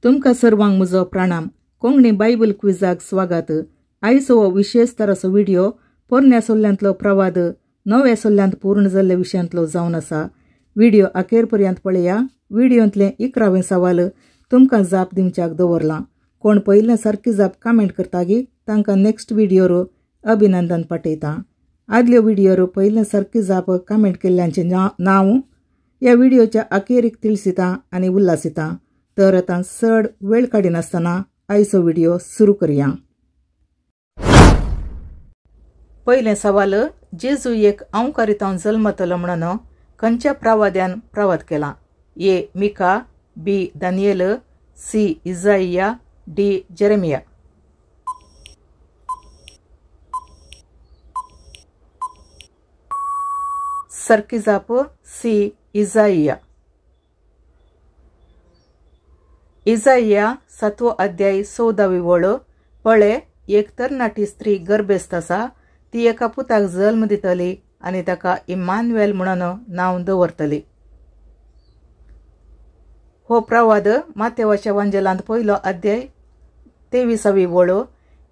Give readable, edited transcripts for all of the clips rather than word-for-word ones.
तुमकां सर्वांक म्हजो प्रणाम. कोंकणी बायबल क्विजाक स्वागत. आयचो हो विशेष तराचो व्हिडिओ पोरण्या सोल्ल्यांतलो प्रवाद नव्या सोल्ल्यांत पूर्ण जाल्ल्या विशयांतलो जावन आसा. व्हिडिओ अखेर पर्यंत पळया. व्हिडिओंतलें 11वें सवाल तुमकां जाप दिवच्याक दवरलां. कोण पयलें सारकी जाप कमेंट करतागी तांकां नेक्स्ट व्हिडिओर अभिनंदन पाठयता. आदल्यो व्हिडिओर पयलें सारकी जाप कमेंट केल्ल्यांचें नांव ह्या व्हिडिओच्या अखेरीक तिळसिता आनी उल्हासिता. तर आतां चड वेळ काडिनासतना आयचो व्हिडिओ सुरू करया. पयलें सवाल, जेजू एक अंवकारितावन जल्मतलो म्हणून खंयच्या प्रवाद्यान प्रवाद केला? A Micah, B Daniel, C Isaiah, D Jeremiah. सारकी जाप सी इजाइया. इजाइया 7वो अध्याय 14वी वळ. पळे, एक तरणाटी स्त्री गर्भेस्त आसा, ती एका पुताक जल्म दितली आनी ताका इमानुएल म्हणून नांव दवरतली. हो प्रवाद मातेवाच्या वांजेलांत 1लो अध्याय 23वी वळ.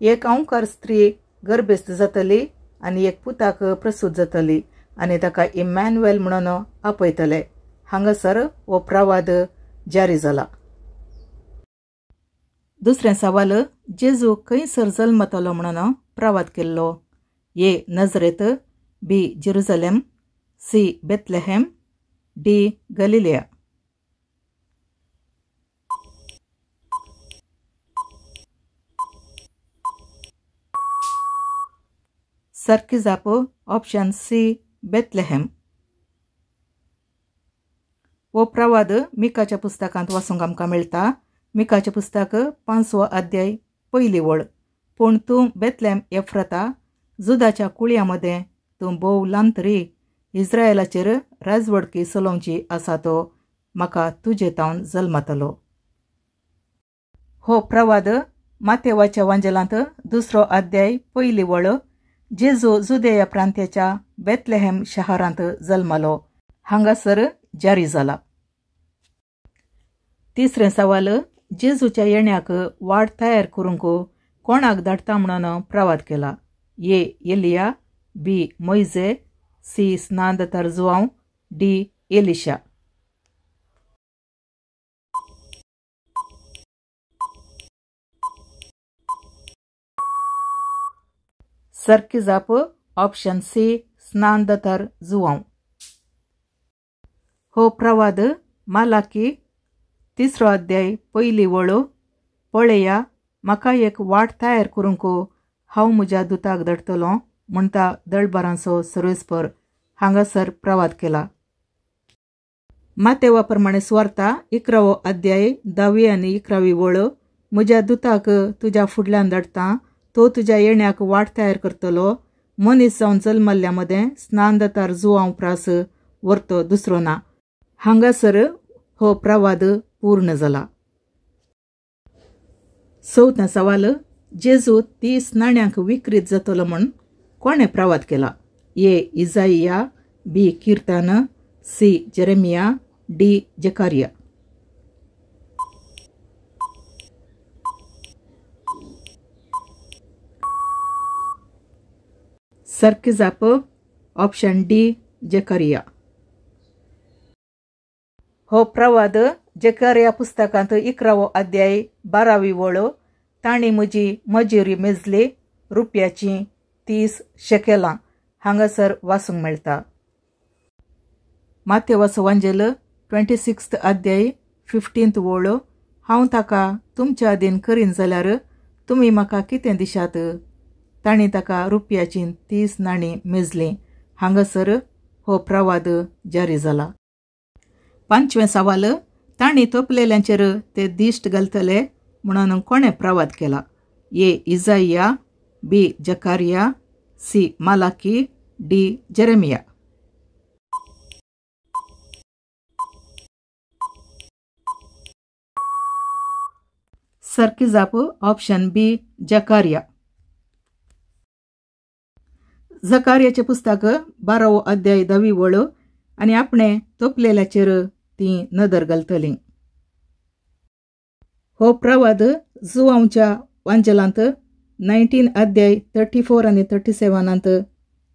एक अंवकार स्त्री गर्भेस्त जातली आनी एक पुताक प्रसूत जातली आनी ताका इमानुएल म्हणून आपयतले. हांगासर हो प्रवाद जारी जाला. दुसरें सवाल, जेजू खंयसर जल्मतलो म्हणून प्रवाद केल्लो? A Nazareth, B Jerusalem, C Bethlehem, D Galilee. सारकी जाप ऑप्शन सी बेथलेहेम. हो प्रवाद मिकाच्या पुस्तकांत वाचूंक आमकां मेळटा. मिकाचें पुस्तक 5वो अध्याय 1ली वळ. पूण तूं बेथलेहेम एफ्राता, जुदाच्या कुळया मदें तूं भोव ल्हान तरी इस्रायलाचेर राजवडकी चलोवची आसा तो म्हाका तुजे तावन जल्मतलो. हो प्रवाद मातेवाच्या वांजेलांत 2रो अध्याय 1ली वळ. जेजू जुदेया प्रांत्याच्या बेथलेहेम शहरांत जल्मलो. हांगासर जारी जाला. तिसरें सवाल, जेजूच्या येण्याक वाट तयार करूंक कोणाक धाडटा म्हणून प्रवाद केला? ए एलिया, बी मोयजे, सी स्नानदातार जुआंव, डी एलिशा. सारकी जाप ऑप्शन सी स्नानदातार जुआंव. हो प्रवाद मालाकी 3रो अध्याय 1ली वळ. पळया, म्हाका एक वाट तयार करूंक हांव म्हज्या दुताक धाडटलो म्हणटा दळबारांचो सर्वेस्पर. हांगासर प्रवाद केला. मातेवा प्रमाणे सुवार्ता 11वो अध्याय 10वी आनी 11वी वळ. म्हज्या दुताक तुज्या फुडल्यान धाडटा, तो तुज्या येण्याक वाट तयार करतलो. मनीस जावन जल्मल्ल्या मदें स्नानदातार जुआंव प्रास व्हरतो दुसरो ना. हांगासर हो प्रवाद पूर्ण जाला. चवथें सवाल, जेजू 30 नाण्यांक विक्रीत जातलो म्हूण कोणें प्रवाद केला? ए इजाइया, बी कीर्तन, सी जेरेमिया, डी जकारिया. सारकी जाप ऑप्शन डी जकारिया. हो प्रवाद जकारिया पुस्तकांत 11वो अध्याय 12वी वळ. तांणी म्हजी मजुरी मेजली, रुपयाची 30 शेकेलां. हांगासर वाचूंक मेळटा. मातेवाचो वांजेल 26 अध्याय 15 वळ. हांव ताका तुमच्या अधीन करीन जाल्यार तुमी म्हाका कितें दिशात? तांणी ताका रुपयाची 30 नाणीं मेजलीं. हांगासर हो प्रवाद जारी जाला. 5वें सवाल, तांणी तोपलेल्यांचेर ते दिश्ट घालतले म्हणून कोणें प्रवाद केला? A Isaiah, B Zechariah, C Malachi, D Jeremiah. सारकी जाप ऑप्शन बी जकारिया. जकारियाचें पुस्तक 12वो अध्याय 10वी वळ. आनी आपणें तोपलेल्याचेर ती नदर घालतली. हो प्रवाद जुवांवच्या वांजेलांत 19 अध्याय 34 आनी 37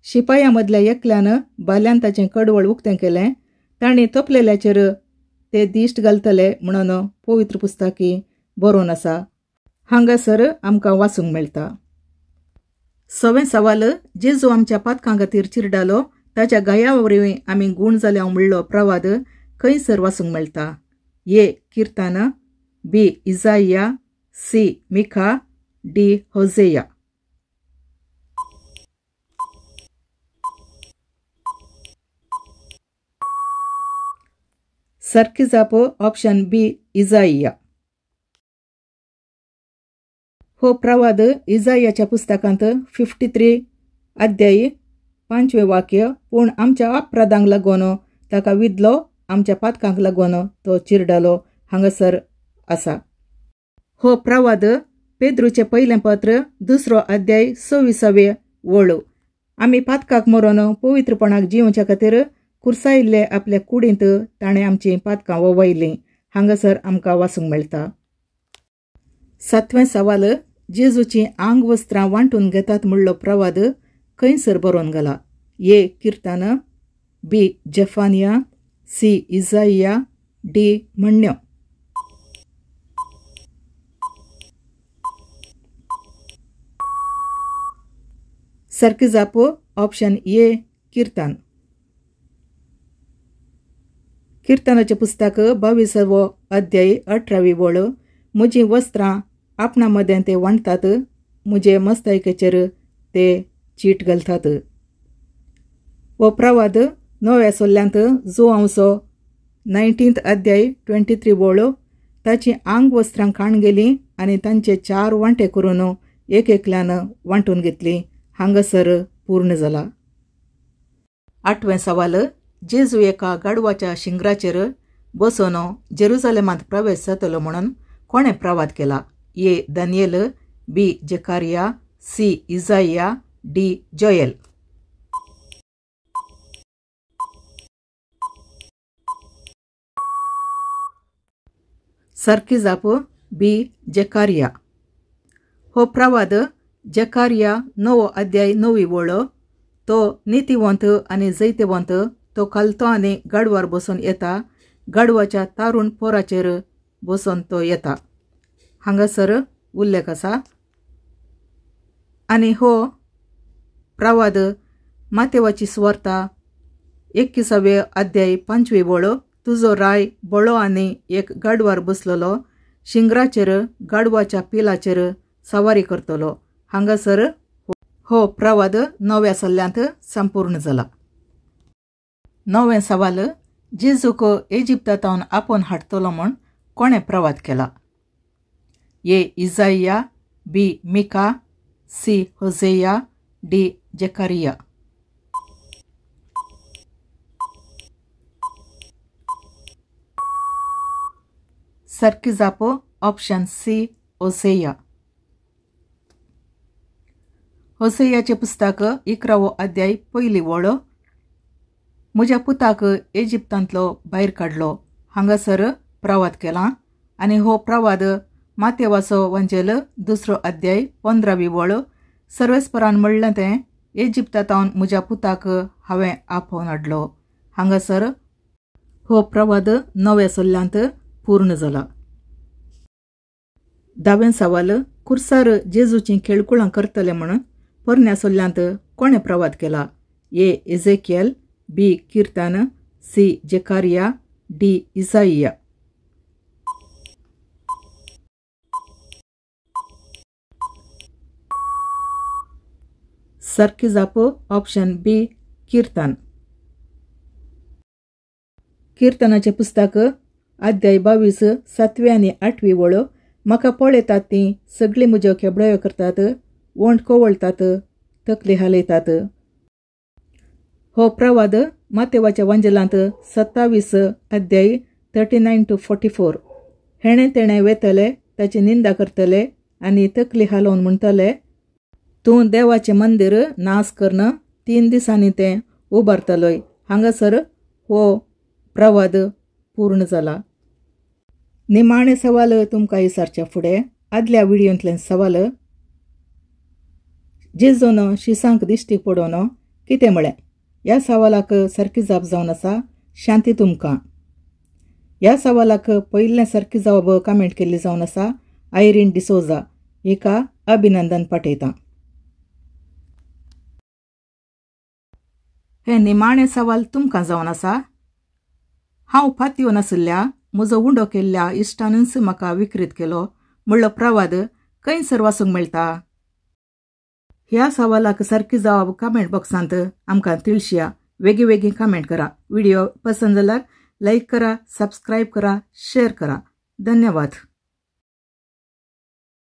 शिपायां मदल्या एकल्यान बाल्यान ताचें कडवळ उक्तें केलें. तांणी तोपलेल्याचेर ते दिश्ट घालतले म्हणून पवित्र पुस्तकी बरोवन आसा. हांगासर आमकां वाचूंक मेळटा. सवें सवाल, जेजू आमच्या पातकां खातीर चिरडालो, ताच्या गाया वरवीं आमी गूण जाल्या म्हणलो प्रवाद खंयसर वाचूंक मेळटा? ए किर्तन, बी इजाया, सी मिखा, डी होजेया. सारकी जाप ऑप्शन बी इजाया. हो प्रवाद इजायाच्या पुस्तकांत 53 अध्याय 5वें वाक्य, पूण आमच्या अपराधांक लागून ताका विदलो, आमच्या पातकांक लागून तो चिरडालो हांगासर आसा. हो प्रवाद पेद्रूचें पयलें पत्र 2 अध्याय 26 वळू. आमी पातकाक मरोन पवित्रपणाक जिवच्या खातीर कुर्सायिल्ले आपल्या कुडींत ताणें आमचीं पातकां ववयलीं हांगासर आमकां वाचूंक मेळटा. 7वें सवाल, जेजूचीं आंग वस्त्रां वांटून घेतात म्हणलो प्रवाद खंयसर बरोवन घाला? ए किर्तन, बी जेफानिया, सी इजाया, डी म्हणण्यो. सारकी जाप ऑप्शन ए किर्तन. किर्तनाचें पुस्तक 22वो अध्याय 18वी वळ, म्हजीं वस्त्रां आपणा मदें ते वांटतात, म्हजे मस्तायकेचेर ते चीट घालतात. हो प्रवाद नव्या सोल्ल्यांत जुवांवचो 19 अध्याय 23 वळ, ताचीं आंग वस्त्रां खाण गेलीं आनी तांचे 4 वांटे करून एक एकल्यान वांटून घेतलीं हांगासर पूर्ण जाला. 8वें सवाल, जेजू एका गाडवाच्या शिंगराचेर बसोन जेरुजालेमांत प्रवेश जातलो म्हणून कोणें प्रवाद केला? ए दानियल, बी जेकारिया, सी इजाया, डी जोएल. सारकी जाप बी जेकारिया. हो प्रवाद जेकारिया 9 अध्याय 9 वळ, तो नितीवंत आनी जैतेवंत, तो खालतो आनी गाडवार बसून येता, गाडवाच्या तारुण पोराचेर बसून तो येता हांगासर उल्लेख आसा. आनी हो प्रवाद मातेवाची सुवार्ता 21वे अध्याय 5वी वळ, तुजो राय बळो आनी एक गाडवार बसलेलो, शिंगराचेर गाडवाच्या पिलाचेर सवारी करतलो हांगासर हो प्रवाद नव्या सल्ल्यांत संपूर्ण जाला. 9वें सवाल, जेजूक इजिप्तांत आपोवन हाडटलो म्हूण कोणें प्रवाद केला? ए इजाया, बी मिका, सी होजेया, डी जेकारिया. सारकी जाप ऑप्शन सी होसेया. होसेयाचें पुस्तक 11वो अध्याय 1 वळ, म्हज्या पुताक इजिप्तांतलो भायर काडलो हांगासर प्रवाद केला. आनी हो प्रवाद मातेवाचो वंजेल 2 अध्याय 15वी वळ, सर्वेस्परान म्हणलें तें इजिप्तांत म्हज्या पुताक हांवें आपोवन हाडलो हांगासर हो प्रवाद नव्या सल्ल्यांत पूर्ण जाला. 10वें सवाल, कुर्सार जेजूचीं खेळकुळां करतले म्हणून पोरण्या सल्ल्यांत कोणें प्रवाद केला? ए एजेकियल, बी किर्तन, सी जेकारिया, डी इजाया. सारकी जाप ऑप्शन बी किर्तन. किर्तनाचें पुस्तक अध्याय 22 7वी आनी 8वी वळ, म्हाका पळयतात तीं सगळीं म्हज्यो खेबड्यो करतात, वोंट कोवळतात, तकली हालयतात. हो प्रवाद मातेवाच्या वंजलांत 27 अध्याय 39 to 44, हेणें तेणें वेतले, ताची निंदा करतले आनी तकली हालोवन म्हणटले, तूं देवाचें मंदीर नाश करन 3 दिसांनी तें उबारतलोय हांगासर हो प्रवाद पूर्ण जाला. निमाणें सवाल तुमकां विचारच्या फुडें आदल्या व्हिडियोंतलें सवाल, जेजून शिसांक दिश्टी पडोवन कितें म्हळें? ह्या सवालाक सारकी जाप जावन आसा शांती तुमकां. ह्या सवालाक पयिल्लें सारकी जवाब कमेंट केल्ली जावन आसा आयरीन डिसोजा हिका अभिनंदन पाठयता. हें निमाणें सवाल तुमकां जावन आसा, हांव फातयो नाशिल्ल्या म्हजो उंडो केल्ल्या इश्टानूच म्हाका विकृत केलो म्हणलो प्रवाद खंयसर वाचूंक मेळटा? ह्या सवालाक सारकी जवाब कमेंट बॉक्सांत आमकां तिळशिया. वेगळी वेगळी कमेंट करा. व्हिडिओ पसंत जाल्यार लायक करा, सबस्क्रायब करा, शेअर करा. धन्यवाद.